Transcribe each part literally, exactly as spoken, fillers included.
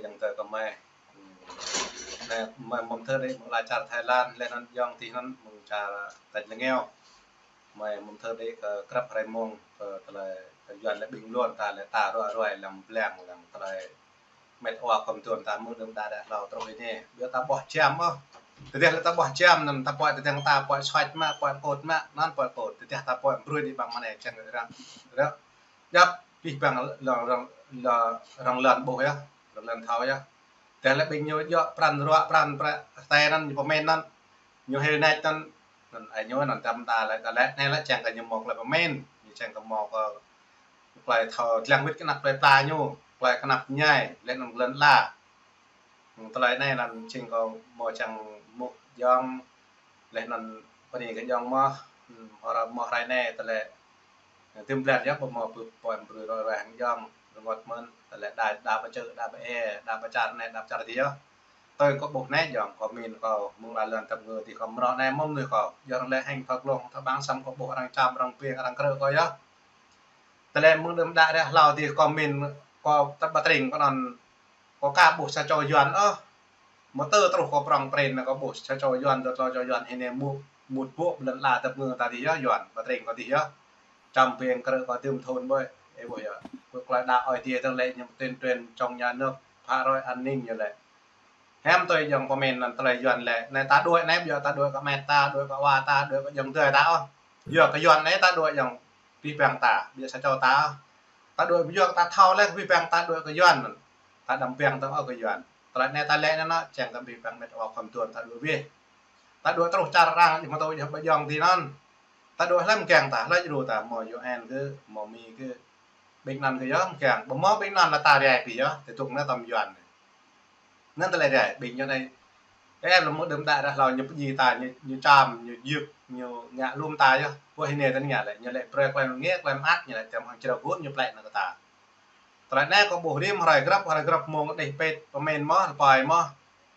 Yang tơ kơ mơi. Anai mơi mơ̆ng tơ đĕ mơ̆ng lŏn čar Thái Lan, lĕ anŭn yŏng tih anŭn mơ̆ng čar tač lơngeo. Mơi mơ̆ng tơ đĕ kơ krăp hrơi mông kơ tơlơi kơ Yuan lĕ ƀing Yuan ta lĕ ta ruai ruai lăng blang lăng tơlơi met wa khŏm tuan ta mơ̆ng đưm đă đă hlâo truh anai. Biă ta ƀuh jam ôh. Tơdah lĕ ta ƀuh jam anŭn ta puăi tơdang ta puăi suač mă, puăi kôt mă, anŭn puăi kôt. Tơdah ta puăi brui đĭ ƀăng mơnai čang răng. Răng. Djăp, pih păng lŏn, lŏn, lŏn, răng lŏn ƀuh yơh, răng lŏn thâo yơh. Tơdah lĕ ƀing ñu djŏ pran ruă, pran pra-, tơnăn, ñu pơmĭn anŭn, ñu hil nač anŭn, anŭn ai ñu anŭn tăm ta lĕ, ta lĕ, anai lĕ čang kơ ñu mơ̆ tơlơi pơmĭn, ñu čang kơ mơ̆ kơ tơlơi thâo lăng wĭt kơnăp tơlơi pla ñu, tơlơi kơnăp ñai, lĕ anŭn lŏn la. Tơlơi anai anŭn jing kâo mơ̆ čang mŭk yŏng, lĕ anŭn pơni kơ yŏng mơ̆, hm, hơră mơ̆ hrơi anai tơlơi, hm, tơm blan yơh, ƀu mơ̆ pơpơm brui ruai ruai hăng yŏng, rơngot mơ̆n, tơlơi đa, đa pơčơ, đa pơe, đa pơčar anai, đa pơčar adih yơh. Tui kâo ƀuh anai yŏng, kâo min kâo, mơ̆ng lŏn tơm ngơ adih kâo mơ̆ anai mơ̆ng mơnuih kâo, yua arăng lĕ hăng thâo glông, thâo ƀăng săm kâo ƀuh arăng čăm, arăng piêng, arăng krư̆ kâo yơh. Tơlơi mơ̆ng đưm đă ră hlâo adih kâo min kâo tơƀă tring kâo anŭn kâo ka ƀuh sa čô Yuan ôh. Mơ̆ tơ truh kâo prŏng prin anai kâo ƀuh sa čô Yuan, dua tlâo čô Yuan hĭ anai mŭt, mŭt ƀô̆ ƀơi lŏn la tơm ngơ ta adih yơh Yuan, ƀă tring kâo adih yơh. Čăm piêng krư̆ kâo tơm thun ƀơi, ê ƀuh yơh. Ƀơi tơlơi đa ơi adih tơlơi ñu tuyên truyền chống nhà nước, phá rối an ninh ñu lĕ. Hiam tui yŏng pơmĭn anŭn tơlơi Yuan lĕ. Anai ta đuaĭ anai, biă ta đuaĭ kơ met ta, đuaĭ kơ wa ta, đuaĭ kơ yŏng tơi ta ôh. Yua kơ Yuan anai ta đuaĭ yŏng pih păng ta, biă sa čô ta ôh. Ta đuaĭ yua kơ ta thâo lĕ kơ pih păng ta đuaĭ kơ Yuan. Ta đăm păng ta ôh kơ Yuan. Tơlơi anai ta lĕ anŭn, čang kơ pih păng met wa khŏm tuan ta đuaĭ wih. Ta đuaĭ truh čar arăng, ñu mơ̆ tơ yơh ƀơi yŏng adih anŭn. Ta đuaĭ hlăm kiăng ta, hlăm djru ta, mơ̆ U N kơ, mơ̆ Mi kơ, ƀing anŭn kơ yơh mơ̆ kiăng, ƀu mơ̆ ƀing anŭn lĕ ta rai pih yơh, tơdŭk anai tơm Yuan. Anŭn tơlơi rai, ƀing ñu anai. Ơ, lơ̆m mơ̆ng đưm đă ră hlâo ñu pơdjai ta, ñu, ñu čăm, ñu djik, ñu ngă lŏm ta yơh. Ƀơi hĭ anai tơ anai lĕ, ñu lĕ brơi tơlơi ngă, tơlơi mơak, ñu lĕ tơm hăng črâo gŭn, ñu plĕ anŭn kơ ta. Tơlơi anai kâo ƀuh rĭm hrơi grăp, hrơi grăp mông đih pĭt pơmĭn mơ̆, lơpai mơ̆.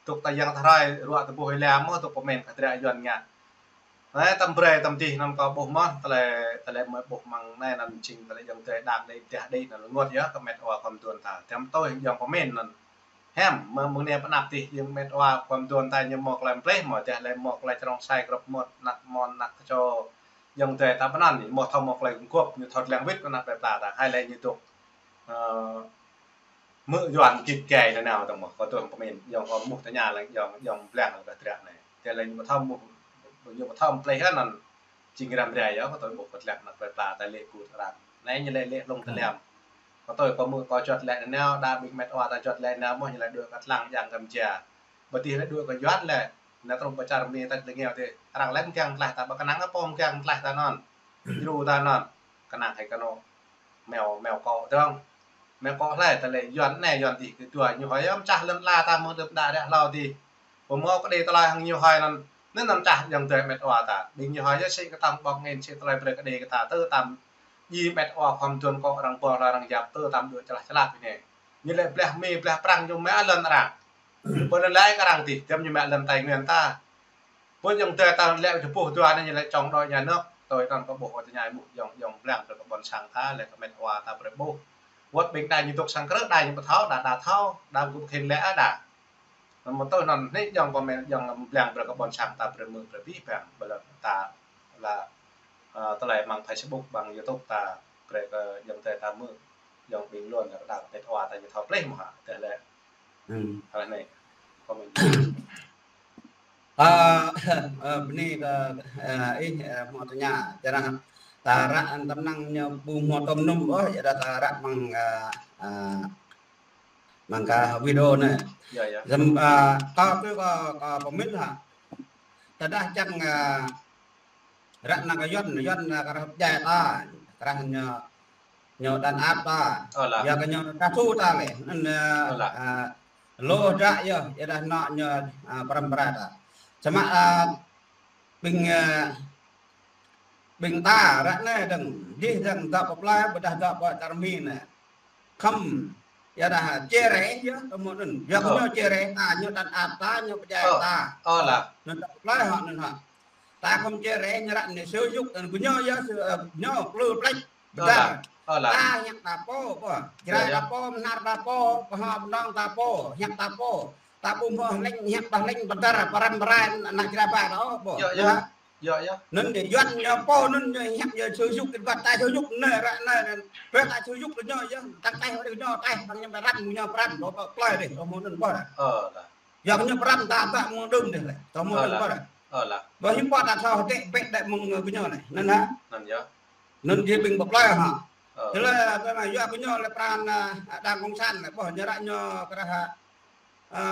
Tŭk ta yang tơhrơi, ruă tơƀuh ih lĕ mơ̆, tŭk pơmĭn kơ dră Yuan ngă. Anai tơm brơi tơm adih anŭn kâo ƀuh mơ̆, tơlơi, tơlơi mơi ƀuh mơ̆ng anai anŭn jing tơlơi yŏng tơi đang đĭ, dah đĭ anŭn rơngot yơh, kơ met wa khŏm tuan ta. Tơm tui yŏng pơmĭn anŭn. Hiam, mơ̆ng, mơ̆ng anai pơ anăp adih, yŏng met wa khŏm tuan ta ñu mơ̆ tơlơi pleh, mơ̆ tơlơi mơ̆ tơlơi črông sai grăp mơ̆, anăk mơ̆n, anăk kơčô. Yŏng tơi ta pơ anŭn, mơ̆ thâo mơ̆ tơlơi gum gôp, ñu thâo lăng wĭt kơ anăp plơi pla ta, hai lĕ ñu tŭk. Ơ, mơ̆ Yuan kĭt gai nanao tơm mơ̆, kâo tui pơmĭn, yŏng kâo mŭt tơña lăng, yŏng, yŏng blang lăng kơ dră anai. Tơlơi ñu mơ̆ thâo mŭt, ñu mơ̆ thâo pleh anŭn, jing răm rai yơh, kâo tui ƀuh kơ lăng anăp plơi pla ta lĕ kut arăng. Anai ñu lĕ lĕ lŏng tơlăm. Kâo tui kâo mơ̆ kâo juăt lĕ nanao, đa ƀing met wa ta juăt lĕ nanao mơ̆ ñu lĕ đuaĭ kơ lăng yang kơ mơja. Ƀă adih lĕ đuaĭ kơ Yuan lĕ, anai truh pơ čar Mi tač lơngeo adih. Arăng lĕ mơ̆ kiăng tlaih ta, ƀă kơnang ôh pô mơ̆ kiăng tlaih ta anŭn. Djru ta anŭn. Kơnang hai kơ anŏ. Meo, meo kŏ dơ̆ng. Meo kŏ hlơi tơlơi Yuan anai Yuan adih kơ dua ñu hơi yơh mơčah lŏn la ta mơ̆ng đưm đă ră hlâo adih. Ƀu mơ̆ kơ đĭ tơlơi hăng ñu hơi anŭn. Anŭn anŭn čah yŏng tơi met wa ta. Ƀing ñu hơi yơh sĭ kơtang ƀơ̆ng angĭn sĭ tơlơi brơi kơ đĭ kơ ta tơ tăm. Djai met wa khŏm tuan kŏ arăng ƀuh lŏ arăng yap tơ tăm đuaĭ čơlah čơlah anai. Ñu lĕ blah Mi blah Prăng ñu mă lŏn arăng. Ƀu lŏn lai kơ arăng adih, tơm ñu mă lŏn Tây Nguyên ta. Ƀu yŏng tơi ta lĕ kơ ƀuh dua anai ñu lĕ chống đối nhà nước, tui anŭn kâo ƀuh kơ tơña mơ̆ yŏng, yŏng blang brơi kơ ƀôn sang ta, lĕ kơ met wa ta brơi ƀuh. Wơ̆t ƀing đa ñu tŭk sang krư̆, đa ñu ƀu thâo, đa, đa thâo, đa gŭ khĭn lĕ đa. Anŭn mơ̆ tui anŭn anai yŏng kâo mơ̆ yŏng blang brơi kơ ƀôn sang ta brơi mơ̆ brơi abih bang, ƀơi lŏn ta lĕ, ơ, tơlơi mơ̆ng Facebook, mơ̆ng YouTube ta brơi kơ yŏng tơi ta mơ̆, yŏng ƀing lŏn lĕ kơ đa kơ met wa ta ñu thâo pleh mơ̆ hă, tơlơi. Hmm. Tơlơi anai. Kâo mơ̆ Ơ, ơ, bơni kơ, ơ, ih, ơ, mơ̆ tơña, čơrah ta ră tơm năng ñu ƀu mơ̆ tơm nŭm ôh, čơrah ta ră mơ̆ng, ơ, ơ, mơ̆ng kơ video anai. Yơh, yơh. Djăm, ơ, kâo tui kâo, kâo pơmĭn hă. Tơdah čang, ơ, ră anai kơ Yuan, Yuan anai kơ ră pơdjai ta, kơ ră ñu, ñu đàn áp ta. Ơ lah. Yua kơ ñu ta su ta lĕ, anŭn, ơ, Ơ lah. Ơ, lu dră yơh, yua dah anŏ ñu, ơ, pơrăm pơrai ta. Samơ̆, ơ, ƀing, ơ, ƀing ta ră anai dơ̆ng, dih dơ̆ng dŏ pơ plơi, ƀôdah dŏ pơ čar Mi anai. Khŏm, yua dah chia rẽ yơh, tơmơ̆ anŭn. Yua kơ Ơ. Ñu chia rẽ ta, ñu đàn áp ta, ñu pơdjai Ơ. Ta. Ơ lah. Anŭn dŏ pơ plơi hŏ, anŭn hŏ. Ta khŏm chia rẽ ñu ră anai sơ yŭk, anŭn kơ ñu yơh, sơ, ơ, ñu klư plĕč. Ơ Pơdah. Lah. Ơ lah. Ta hiăp ta pô, ƀuh. Jrai ta pô, mơnar ta pô, pơhơp nong ta pô, hiăp ta pô. Ta ƀu hmâo hlĕng, hiăp ta hlĕng pơdơr, pơrăm pơrai, ană Jrai ba ta ôh, ƀuh. Yơh, yơh. Anŭn yơh Yuan ñu pô, anŭn ñu hiăp ñu sơyuk, kơ ta sơyuk, anai ră anai, anai. Bơ ta sơyuk ñu yơh, tăng teh ñu teh, tăng ñu pơrăm, ñu pơrăm, ƀuh, ƀuh, plơi dih, ƀuh, anŭn ƀuh. Ơ lah. Yua kơ ñu pơrăm ta ƀă mơ̆ng đưm dih lĕ. Tơ mơ̆ng đưm ƀă. Ơ lah. Ƀă hiư̆m pă ta thâo hơdĕ bĕ đĕ mơ̆ng, ơ, kơ ñu anai. Anŭn hă? Anŭn yơh. Anŭn dih ƀing pơplơi hă. Ơ. Tơlơi, tơlơi yua kơ ñu lĕ pran, ơ, đảng cộng sản lĕ, ƀuh, ñu ră ñu kơ ră hă. Ơ,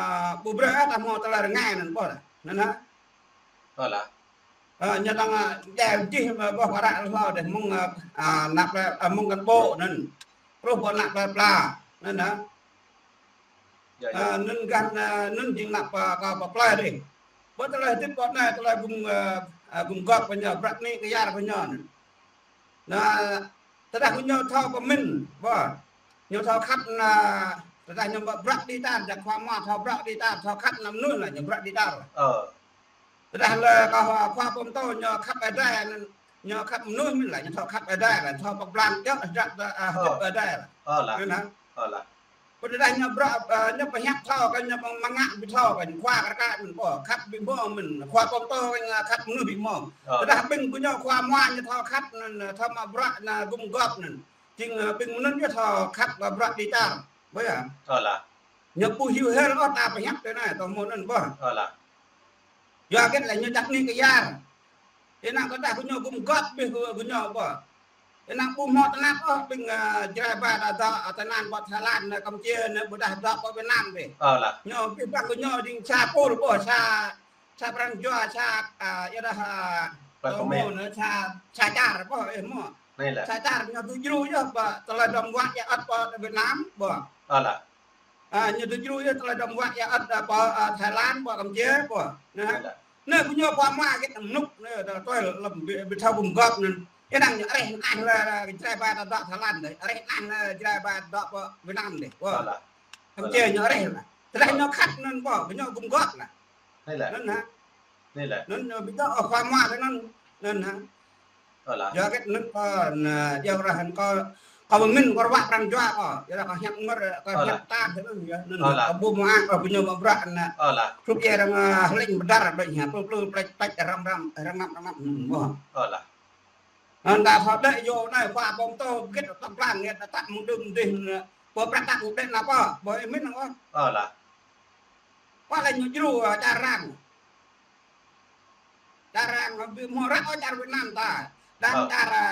ƀu brơi ta hmâo tơlơi rơngai anŭn ƀuh. Anŭn hă? Ơ lah. Ơ, ñu tăng, ơ, đe jih mă ƀuh kơ ră hlâo dih mơ̆ng, ơ, ơ, ană plơi, ơ, mơ̆ng cán bộ anŭn. Truh ƀuh ană plơi pla. Anŭn hă? Yơh, yơh. Ơ, anŭn gah, ơ, anŭn jing ană pơ-, kơ pơplơi dih. Ƀuh tơlơi hơdip ƀuh anai, tơlơi gum, ơ, ơ, gum gŏp kơ ñu, prăk ni kơ yar kơ ñu anŭn. Anai, tơdah kơ ñu thâo pơmĭn, ƀuh. Ñu thâo khăp ană, tơdah ñu ƀă bruă đi tar, jak khua mua thâo bruă đi tar, thâo khăp ană mơnuih lah, ñu bruă đi tar. Ơ. Tơdah lĕ kơ khua pơtô ñu khăp Ơi Adai, ñu khăp mơnuih mơ̆n lah, ñu thâo khăp Ơi Adai lah, thâo pơblang djơ̆, jak, ơ, hơdip Ơi Adai lah. Ơ lah. Anŭn hă? Ơ lah. Ƀuh tơdah ñu bruă, ơ, ñu pơhiăp thâo kơ ñu pơmơngă ƀu thâo kơ ñu khua kơ kă mơ̆n ƀuh, khăp ƀu mơ̆ng mơ̆n, khua pơtô kơ ñu khăp mơnuih ƀu mơ̆ng. Ơ. Tơdah ƀing kơ ñu khua mua ñu thâo khăp anŭn, thâo mă bruă ană gum gŏp anŭn. Jing, ơ, ƀing mơnuih ñu thâo khăp kơ bruă đi tar. Ƀuh yơh. Ơ lah. Ñu ƀu hyu hel ôh ta pơhiăp tui anai, tơ mơ̆ng anŭn ƀuh. Ơ lah. Yua hơget lĕ ñu jak ni kơ yar. Ih năng kơ dah kơ ñu gum gŏp ƀih kơ, kơ ñu ƀuh. Ih năng ƀu hmâo tơnap ôh ƀing, ơ, Jrai ba ta dŏ, ơ, tơnan ƀơi Thái Lan anai, Campuchia anai, ƀôdah dŏ ƀơi Việt Nam ƀih. Ơ lah. Ñu ƀih ƀăng kơ ñu jing sa pôl ƀuh, sa, sa pran jua, sa, ơ, yua dah, ơ, tơ mơ̆ng anai, sa, sa čar ƀuh, ih hmâo. Anai lah. Sa čar ñu tŭ djru yơh ƀơi tơlơi đom wă ia ăt ƀơi Việt Nam ƀuh. Ơ lah. Ơ, ñu tŭ djru yơh tơlơi đom wă ia ăt, ơ, ƀơi, ơ, Thái Lan, ƀơi Campuchia, ƀuh. Anŭn hă? Anai lah. Anai kơ ñu pô mua hơget mơnŭk, anai, tơlơi lăm ƀu, ƀu thâo gum gŏp anŭn. Ih năng ñu areh anai lah, Jrai ba ta dŏ Thái Lan dih. Areh anai lah, Jrai ba dŏ ƀơi Việt Nam dih. Ƀuh. Ơ lah. Campuchia ñu areh lah. Tơdah ñu khăp anŭn ƀuh, kơ ñu gum gŏp lah. Anai lah. Anŭn hă? Anai lah. Anŭn, ơ, ƀu djơ̆, ơ, khua mua tui anŭn, anŭn hă? Ơ lah. Yua hơget anŭn kơ, anŭn, yua ră anŭn kơ, kơ pơmĭn kơ ruă pran jua kơ. Yua ră kơ hiăp ngor, kơ hiăp ta tui anŭn yơh. Anŭn hă? Ơ lah. Kơ ƀu mơak, kơ ƀu ñu mă bruă anŭn. Ơ lah. Hrup ia arăng, ơ, hlĕng pơdar ƀĕ hă, plư plư plĕč plĕč răm răm, rơngăp rơngăp, ƀuh. Ơ lah. Anŭn ta thâo đĕ yua anai khua pơtô hơget tơplang hơget ta tăp mơ̆ng đưm dih anŭn. Ƀuh prăk tăp mơ̆ng đĕ nao ƀuh, ƀuh ih mĭn ôh. Ơ lah. Pă lĕ ñu djru, ơ, čar arăng. Čar arăng, ƀu hmâo ră ôh čar Việt Nam ta. Đa čar, ơ,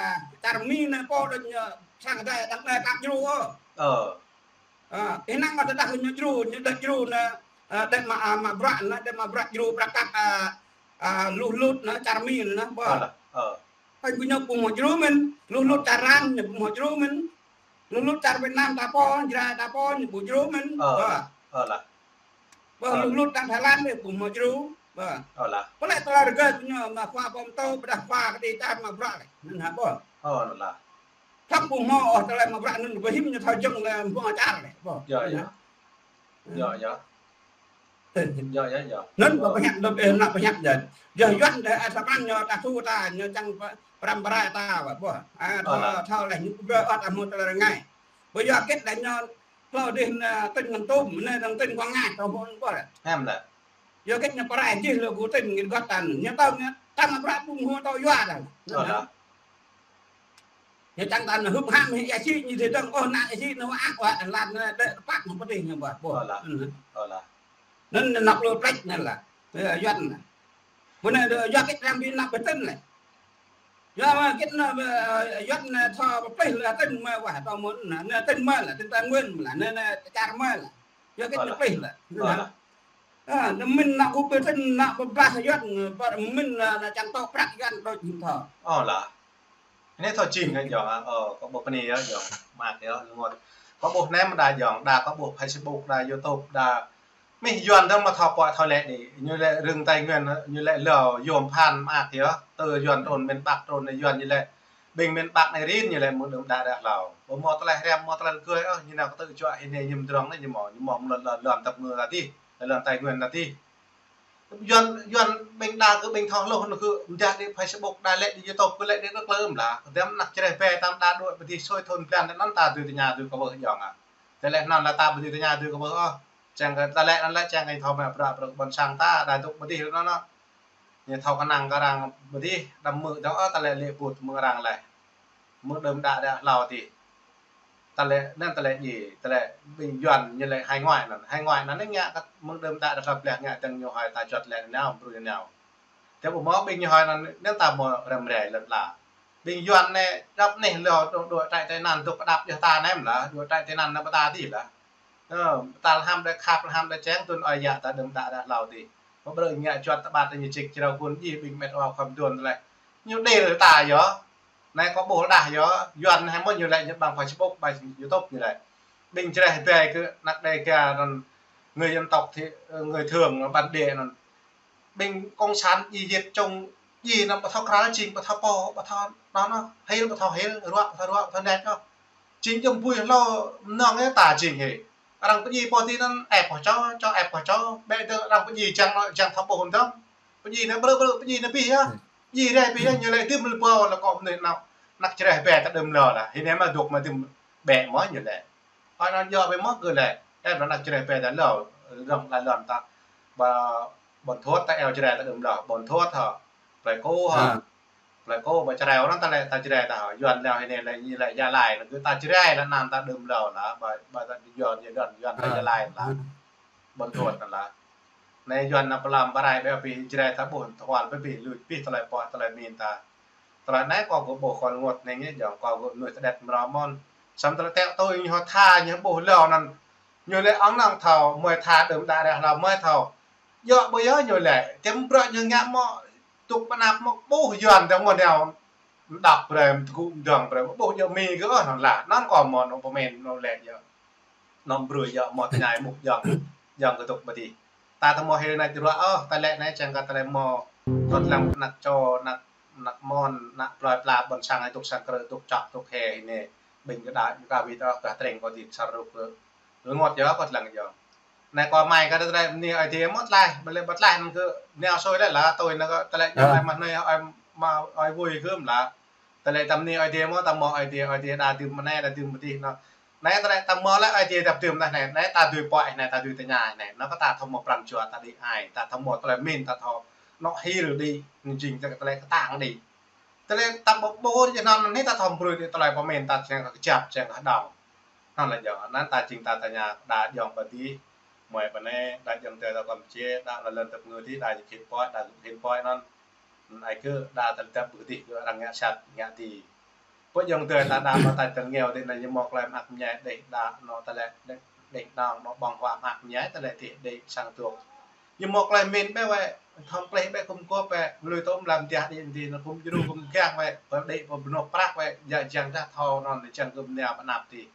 čar Mi anai pô đôč ñu sang adai, đa anai tăp djru ôh. Ơ. Ơ, ih năng kơ tơdah ñu djru, ñu đĕ djru anai, ơ, đĕ mă, ơ, mă bruă anai, đĕ mă bruă djru prăk tăp, ơ, ơ, luh lut anai, čar Mi anai, ƀuh. Ơ lah, ơ. Kơ ñu ƀu hmâo djru mơ̆n, luh lut čar arăng ñu ƀu hmâo djru mơ̆n. Luh lut čar Việt Nam ta pô, Jrai ta pô ñu ƀu djru mơ̆n. Ơ. Ƀuh. Ơ lah. Ƀuh, ơ, luh lut čar Thái Lan ñu ƀu hmâo djru. Ƀuh. Ơ lah. Pơlĕ tơlơi rơgơi kơ ñu mă khua pơtô, ƀôdah khua kơđi čar mă bruă lĕ. Anŭn hă ƀuh. Ơ lah. Thâo ƀu hmâo ôh tơlơi mă bruă anŭn ƀu hĭ ñu thâo jơ̆ng lĕ ƀuh čar lĕ. Ƀuh. Yơh, yơh. Yơh, yơh. Yơh, yơh, yơh. Anŭn ƀuh pơhiăp đôč, ơ, ană pơhiăp yơh. Yơh Yuan dih, ơ, samơ̆ ñu ta thu ta, ñu čang pơ-, pơrăm pơrai ta ƀuh. Ơ, thâo, thâo lĕ ñu ƀu ƀuh ôh ta hmâo tơlơi rơngai. Ƀuh yua hơget lĕ ñu hlâo dih anŭn, ơ, tỉnh Kon Tum, anai đang tỉnh Quảng Ngãi, thâo hmâo ƀuh lĕ. Hăm lĕ. Yua hơget ñu pơrai jih lu gŭ tỉnh ngit gŏt ta anŭn. Ñu thâo ñu, ta mă bruă ƀu hmâo thâo yua ta. Ơ lah. Ñu čang ta anŭn hưp ham hĭ ia sĭ ñu dih dơ̆ng, ôh, ană ia sĭ anŭn wă ak wă lan anŭn đĕ tơpă mă pơdih ñu ƀuh. Ƀuh. Ơ lah. Anŭn hă? Ơ lah. Anŭn anăp lu plĕč anŭn lah. Ơ, Yuan anŭn. Ƀuh anai, ơ, yua hơget arăng ƀu anăp ƀơi tỉnh lĕ. Yua hơget anŭn, ơ, Yuan anŭn thâo pơplih lĕ tỉnh mơ̆ wă, tơ mơ̆ng anŭn, anai tỉnh mơ̆ lah, tỉnh Tây Nguyên lah, anai, anai čar mơ̆ lah. Yua hơget ñu plih lĕ. Ơ lah. Ơ, anŭn mĭn ană gŭ ƀơi tỉnh ană pơblah Yuan, ƀă mĭn ană, ană čang tŏ prăk Yuan đôč hĭ thâo. Ơ lah. Anai thâo jing kơ yơh, ơ, kâo ƀuh pơ anai yơh, yơh, mơak yơh, rơngot. Kâo ƀuh anai mơ̆n đa yơh, đa kâo ƀuh Facebook, đa YouTube, đa mih Yuan dơ̆ng mă thâo pơhiăp thâo lĕ đĭ, ñu lĕ rĭm Tây Nguyên, ñu lĕ lŏ yôm phăn mơak yơh, tơ Yuan trŭn miền Bắc trŭn anai Yuan ñu lĕ ƀing miền Bắc anai rin ñu lĕ mơ̆ng đưm đă ră hlâo. Ƀu hmâo tơlơi hriăm, hmâo tơlơi rơgơi ôh, ñu nao kơ tơ̆ čuă hĭ anai ñu mơdrŏng anai ñu hmâo, ñu hmâo mơlŏn lŏn lŏn tăp ngơ ta dih, lŏn Tây Nguyên ta dih. Yuan, Yuan ƀing đa kơ ƀing thâo hluh anŭn kơ mơ̆ng đĭ Facebook, đa lĕ đĭ YouTube, kơ lĕ đĭ rơklơm lah. Kơ dăm anăk čơreh bĕ tam đa đuaĭ pơdih sui thun blan anŭn ta tui tơña tui kơ ƀuh yŏng ah. Tơlơi anŭn lah ta pơdih tơña tui kơ ƀuh ôh. Čang kơ ta lĕ anŭn lĕ čang kơ thâo mă prăk prăk ƀôn sang ta, đa dŏ pơdih anŭn. Ñu thâo kơnang kơ arăng pơdih, đăm mơ̆ dŏ ôh, ta lĕ lĕ put mơ̆ng arăng lĕ. Mơ̆ng đưm đă đă hlâo tih. Ta lĕ, anŭn ta lĕ djai, ta lĕ ƀing Yuan ñu lĕ hải ngoại anŭn. Hải ngoại anŭn ñu ngă kơ mơ̆ng đưm đă đă hlâo pleh ngă tơ̆ng ñu hơi ta juăt lĕ nao, brui nao. Tơdah ƀu mơ̆ ƀing ñu hơi anŭn, anŭn ta mơ̆ răm rai lŏn ala. Ƀing Yuan anai, djŏp anai lŏ dŏ, dŏ trại tị nạn dŏ pơđăp yơh ta anai mơ̆n lah, dŏ trại tị nạn anai ƀu ta tih lah. Ơ, ta lăm đe khăp, lăm đe čang tun ơi yă ta đưm đă đă hlâo tih. Mă brơi ngă juăt ta ƀat ñu čik črâo kun djai ƀing met wa khŏm duôn lĕ. Ñu đe lĕ ta yơh. Anai kâo ƀuh đah yơh, Yuan anai mơ̆n ñu lĕ ñu ƀăng Facebook, ƀăng YouTube ñu lĕ. Ƀing čơreh bĕ kơ anăk Đêga anŭn, người dân tộc thì, người Thượng bản địa anŭn. Ƀing cộng sản djai yit čung djai anŭn ƀu thâo krăn jing, ƀu thâo pô, ƀu thâo anŭn anŭn, hil ƀu thâo hil, ruă ƀu thâo ruă, ƀu thâo net anŭn. Jing jum bui hlâo mơnơ̆ng yơh ta jing hĭ. Arăng pơdjai pô tih anŭn ĕp pô čô, čô ĕp pô čô, ƀĕ dơ̆ng arăng pơdjai čang anŭn, čang thâo ƀuh dơ̆ng. Pơdjai anŭn brơi brơi, pơdjai anŭn abih yơh. Pơdjai rai abih yơh, ñu lĕ dưm lĕ pô lĕ kơ mơnuih anŭn. Anăk čơreh bĕ ta đưm lŏ lah. Hĭ anai mă dŏ mă dưm bĕ mơ̆ ñu lĕ. Ơi anŭn yơh ƀĕ mơ̆ kơ lĕ. Ĕp anăk čơreh bĕ ta lŏ. Rŏng lai lŏn ta. Ƀă Ƀuôn Thuôt ta eo čơreh ta đưm lŏ. Ƀuôn Thuôt hă. Plei Kô hă. Plei Kô ƀă čơreh anŭn ta lĕ ta čơreh ta hă. Yuan lĕ hĭ anai lĕ ñu lĕ Gia Lai anŭn kơ ta čơreh lĕ anŭn ta đưm lŏ lah. Ƀă, ƀă ta Yuan, Yuan, Yuan ta Gia Lai lah. Ƀuôn Thuôt anŭn lah. Anai Yuan anŭn pơlăm pơrai ƀĕ abih čơreh ta ƀuh tơhual ƀĕ abih lui abih tơlơi pŏk tơlơi min ta. Tơlơi anai kâo kơ ƀuh kâo rơngot hning yơh, jơ̆ng kâo kơ mơnuih tơđĕt mrâo mơ̆n. Samơ̆ tơlơi tĕ tui ñu tha ñu ƀuh lŏ anŭn. Ñu lĕ ŏng nŏng thâo, mơi tha đưm đă reh hlâo mơi thâo. Yua ƀu yơh ñu lĕ, tiăm brơi ñu ngă mơ̆, tŭk pơnăp mơ̆, ƀuh Yuan tơ̆ng mơ̆ nao. Mơdăp brơi, mơtơgŭ mơdơ̆ng brơi, ƀuh yơh mi kơ ôh anŭn lah. Anŭn kâo mơ̆ anŭn pơmĭn anŭn lĕ yơh. Anŭn brơi yơh mơ̆ tơñai mŭk jơ̆ng, jơ̆ng kơ tŭk pơdih. Ta tơmơ̆ hĭ anai tơruă ôh, ta lĕ anai čang kơ ta lĕ mơ̆. Tơl lăng anăk čô, anăk, anăk mơ̆n, anăk plơi pla ƀôn sang anai tŭk sang krư̆, tŭk čŏk, tŭk hê anai. Ƀing kơ đa, kơ wĭt ôh, kơ tring kơ dĭt sar rŭk kơ. Rơngot yơh, kơ lăng yơh. Anai kơ mai kơ ta lĕ bơni Ơi Adai mơ̆ tlaih, ƀơi lĕ ƀơi tlaih anŭn kơ nao sui lĕ lah, tui anŭn kơ ta lĕ ñu mai mă anai ơi mă ơi vui kơ mơ̆ lah. Ta lĕ ta bơni Ơi Adai mơ̆, ta mơ̆ Ơi Adai, Ơi Adai đa dưm mơ̆ anai, đa dưm pơdih anŭn. Anai ta lĕ ta mơ̆ lĕ Ơi Adai ta dưm anai, anai ta dưi pơhiăp anai, ta dưi tơña anai. Anŭn kơ ta thâo mơ̆ pran jua ta đĭ ai, ta thâo mơ̆ tơlơi min ta thâo anŏ hil đĭ, anŭn jing ta lĕ kơtang đĭ. Tơlơi ta ƀu ƀuh jơhnăn anai ta thâo brơi đĭ tơlơi pơmin ta čang kơ kơjăp čang kơ hơđong. Anŭn lĕ yơh, anŭn ta jing ta tơña đa jơ̆ng pơdih, mơi pơ anai, đa jơ̆ng tơ ta kơm či, đa lŏn lŏn tơ̆p ngư tih, đa jơ̆ng khĭn pơhiăp, đa jơ̆ng khĭn pơhiăp anŭn. Ai kơ đa tơl tơ̆p pơdih kơ arăng ngă sat, ngă tih. Pơ jơ̆ng tơ ta đa mă ta tơl ngeo tih anŭn ñu mơ̆ tơlơi mơak mơñai đih đa anŏ tơlơi đih, đih anŏ anŏ ƀơ̆ng huă mơak mơñai tơlơi tih đih sang tuak. Ñu mơ̆ tơlơi min ƀĕ wĕ, thom plih ƀĕ kŭm kŏp ƀĕ, lui tôm lam tiah đih anŭn tih anŭn kŭm djru kŭm kiăng wĕ, pơ đih pơ bơnŏk prăk wĕ, jang jang dah thâo anŭn čang kŭm nao pơnăp tih.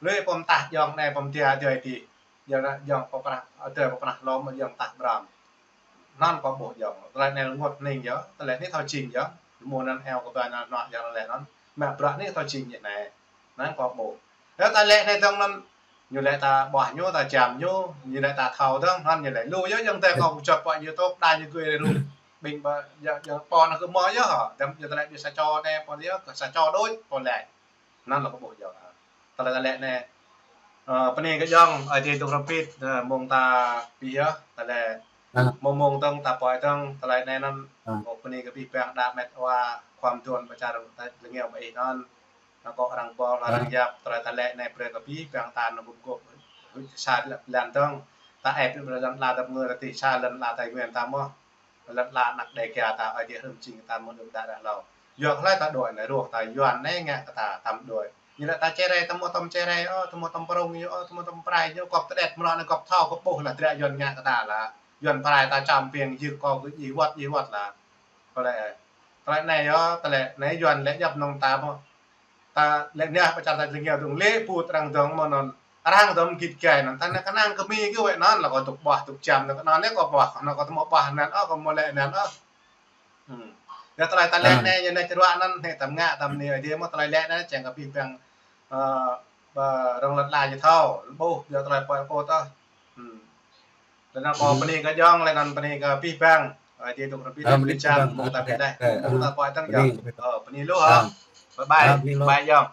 Lui pơm tah jơ̆ng anai pơm tiah dơi tih. Jơ̆ng anai jơ̆ng pơprah, adơi pơprah lŏm jơ̆ng tah ƀrăm. Anŭn kâo ƀuh jơ̆ng, tơlơi anai rơngot hning yơh, tơlơi anai thâo jing yơh, mơ̆ anŭn eo kơ ƀai anŭn anŏ jơ̆ng lĕ anŭn, mă bruă anai thâo jing yơh anai. Anŭn kâo ƀuh. Yơh tơlơi anai dơ̆ng anŭn, ñu lĕ ta ƀuah ñu, ta jam ñu, ñu lĕ ta thâo dơ̆ng, anŭn ñu lĕ lu yơh jơ̆ng tơ kâo kơ čŏt pơ YouTube, đa ñu gui rơnŭk. Ƀing ƀă, yơh, yơh pô anŭn kơ mơ̆ yơh hă, dăm yơh tơlơi ƀiă sa čô anai, pô yơh, kơ sa čô đôč, pô lĕ. Anŭn lĕ kâo ƀuh yơh. Tơlơi, tơlơi anai. Ơ, bơni kơ jơ̆ng, Ơi Adai dŏ hrŏm hơbĭt, ơ, mơ̆ng ta ƀiă yơh, tơlơi. Mơ̆ng mơ̆ng dơ̆ng ta pơhiăp dơ̆ng, tơlơi anai anŭn. Kâo bơni kơ abih bang đa met wa, khua mơduôn pơčar ta lơngeo ƀơi ih anŭn. Anŭn kâo arăng ƀuh, arăng yap, tơlơi, tơlơi anai brơi kơ abih bang ta anŭn gum gôp, sa lĕ blan dơ̆ng. Ta ĕp lĕ lŏn ala tơ̆p ngư ta tih sa lŏn ala Tây Nguyên ta mơ̆. Lŏn ala anăk Đêga ta, Ơi Adai hrŏm jing ta mơ̆ đưm đă đă hlâo. Yua kơ hlơi ta đuaĭ anai rŏh ta Yuan anai ngă kơ ta tăm đuaĭ. Ñu lĕ ta čơrai, ta mơ̆ tăm čơrai, ơ, ta mơ̆ tăm prong ñu, ơ, ta mơ̆ tăm prai ñu, gŏp tơđĕt mơ̆ anai gŏp thâo, gŏp ƀuh lah dră Yuan ngă kơ ta lah. Yuan prai ta čăm piêng yơh kâo kơ djai wăt, djai wăt lah. Kơ lĕ, tơlơi anai yơh, tơlơi anai Yuan lĕ djŏp nŏng ta mơ̆. Ta lĕ anai pơčar ta lơngeo dơ̆ng lĕ put arăng dơ̆ng mơ̆ anŭn. Arăng dơ̆ng git gai anŭn. Ta anai kơnang kơ mi kơ wĕ anŭn, lă kâo tŭk ƀuah, tŭk jam, anŭn kơ anŭn, anai kâo ƀuah, anŭn kâo tơmơ̆ ƀuah anŭn, ơ, kâo mơ̆ lĕ anŭn, ơ. Hmm. Yơh tơlơi ta lĕ anai, yơh anai čơruă anŭn, anai ta mơ̆ anai, Ơi Adai mơ̆ tơlơi lĕ anai, čang kơ abih bang, ơ, ƀă rŏng lŏn ala ñu thâo, ƀuh, yơh tơlơi pơhiăp kâo tơ. Hmm. Laih anŭn kâo bơni kơ ayŏng, laih anŭn bơni kơ abih bang. Ơ, Ơi Adai dŏ hăng abih bang, bơni čang, mơ̆ng ta bơni laih. Ơ, mơ̆ng ta kơ ayŏng, ơ, bơni lu hă. Bye bye. Bye ayŏng.